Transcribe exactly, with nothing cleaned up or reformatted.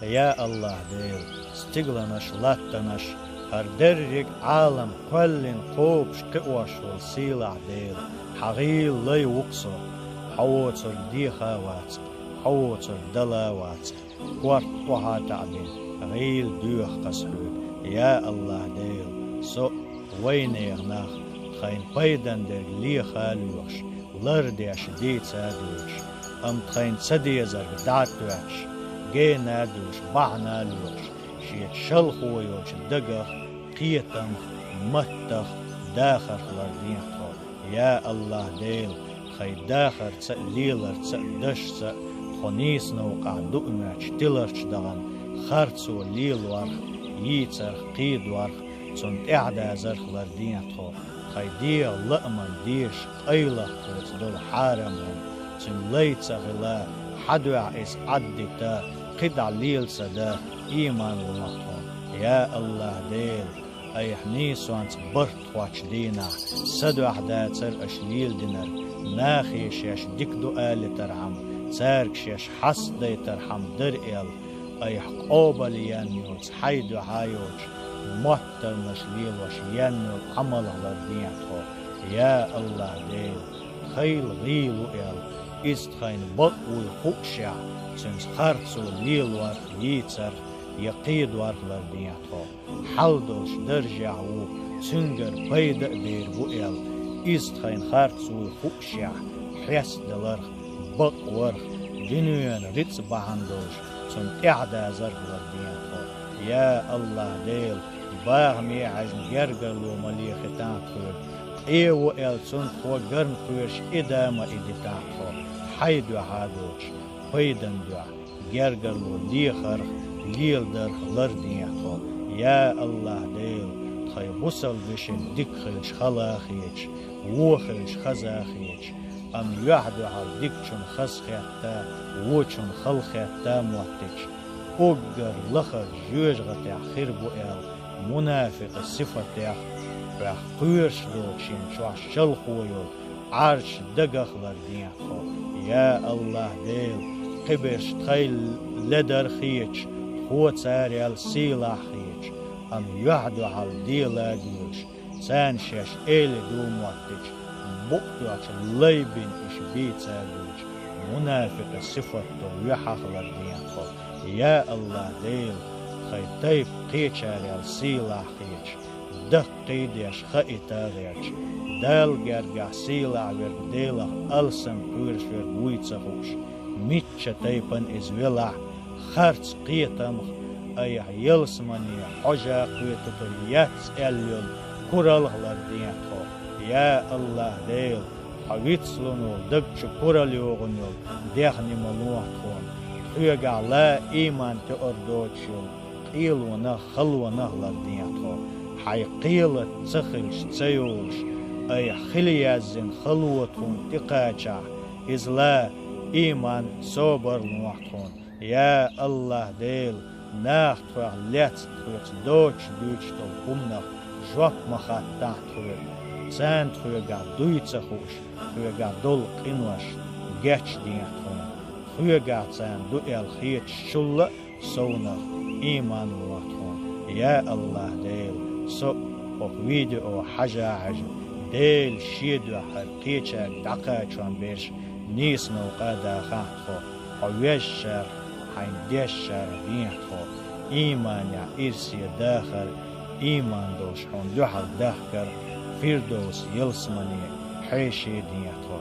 Я АллахӀ Дела, стигланаш, латтанаш, хӀара деррига Ӏалам кхоьллина кхобуш, кхиош волу сийлахь Дела, хьан гӀийла лай ву-кх со, хьо воцург деха а вац-кх, хьо воцург дала а вац-кх, корта охьа а таӀбина, гӀийла доьху-кх ас хьоьга. Я АллахӀ Дела, со а, вайнехан нах а тхайна пайдана дерг леха а лоьхуш, лардеш, дийца а доьшуш, амма тхайна ца дезарг дӀа а тоьттуш, гена а доьшуш, бахьана а лоьхуш, шеца шалхо йолчу дагах, кхетамах, маттах, дахарх лардехьа тхо. Я АллахӀ Дела, тхайн дахарца а, леларца а, дашца а тхо нийса новкъахь ду моьттуш, тиларчу дахана харцо лелорх, йийцарх, кхийдорх, цунна тӀаьхьадазарх лардехьа тхо. Тхайн дегӀан лааман дезаш, къайлаха кхуьйцу долу хьарам хӀума, цуьнан лай ца хила, хьан дуьхьа иза Ӏаддита, кхидӀа лела ца да, ийман лохьа тхуна. Я АллахӀ Дела, айхьа нийсонца барт кхоччу дийнахь, сан дуьхьа дацара аша леладинарг, нахе шаьш дика ду алийтархьама, цаьрга шаьш хьастадайтархьама дара аьлла, айхьа къобалъенна йоцу, хьайн дуьхьа йоцуш, моттаргаш лелош енна йолу Ӏамалх лардехьа тхо. Я АллахӀ Дела, тхайла гӀийла ву аьлла, иза тхайна бакъ вуй хуушехь, цуьнца харцо лелорх, йийцарх я кхийдорх лардехьа тхо. Хьал долуш даржехь ву, цуьнгара пайда а бер бу аьлла, иза тхайна харц вуй хуушехь, хьестадаларх, бакъварх, дуьненан рицкъ бахьана долуш, цунна тӀаьхьадазарх лардехьа тхо. Я АллахӀ Дела, бахаме хьаьжна, гергарло ма лехийтахьа тхоьга, къен ву аьлла, цунна тхо гарна кхоьруш и да ма идийтахьа тхо, хьайн дуьхьа доцуш, пайдан дуьхьа, гергарло лехарх, леладарх лардехьа тхо. Я АллахӀ Дела, тхайн бусалба вешин дика хилча хала а хеташ, вон хилча хаза а хеташ, амма юьхь-дуьхьал дикачунна хазахетта, вочунна халахетта моттуьйтуш, уггар лахара жоьжахатехь хир бу аьлла, мунафикъан сифатех, оьхь кхоьруш долчу шен чохь шалхо йолу Ӏаьржачу дагах лардехьа тхо. Я АллахӀ Дела, кхиберш тхайн ледар хеташ, тхо царел сийлахь хеташ, амма юьхь-дуьхьал дела а доьлуш, царна шаьш эли ду моттуьйтуш, букъ тоьхча лай бина уьш бийца а дуьйцуш, мунафикъан сифат долу юьхьах лардехьа тхо. Я АллахӀ Дела, тхайн тайпа кхечарел сийлахь хеташ, даккхийдеш хаийта а гӀерташ, Дала гергахь сийлахь верг Делах алсам кхоьруш верг вуй ца хууш, мичча тайпана иза велахь, харц кхетамах, айхьа ялсамане хьожа кхетар яц аьлла йолу куралх лардехьа тхо. Я АллахӀ Дела, хьо вицлуна волу, даг чу куралла йогӀун йолу дехне ма лохьа тхуна, тхоьгахь ла ийман тоьар доцуш йолу къелонах, халонах лардехьа тхо. Хьайн кхелат ца хилча ца йолуш, айхьа хила яздина хало тхуна тӀекхачахь, иза ла ийман, собар лохьа тхуна. Я АллахӀ Дела, наха тхох лаьцна, тхоьца доцуш дуьйцуш долу хӀуманах жоп ма хаттахьа тхоьга, царна тхоьгахь дуй ца хууш, тхоьгахь долу къинош гечдехьа тхуна. Тхоьгахь царна ду аьлла хеташ чулла а совнах ийман лохьа тхуна. Я АллахӀ Дела, со а, хӀокху видео хьажа а хьаьжна, Делан шен дуьхьа хӀара кхечаьрга дӀакхачорна берш нийса новкъа дахахьа тхо, хьо везачарах, хьайна дезачарах дехьа тхо, ийманехь ирсе дахар, ийман долуш хьуна дуьхьал дахкар, Фирдовс ялсамане хьеший дехьа тхо.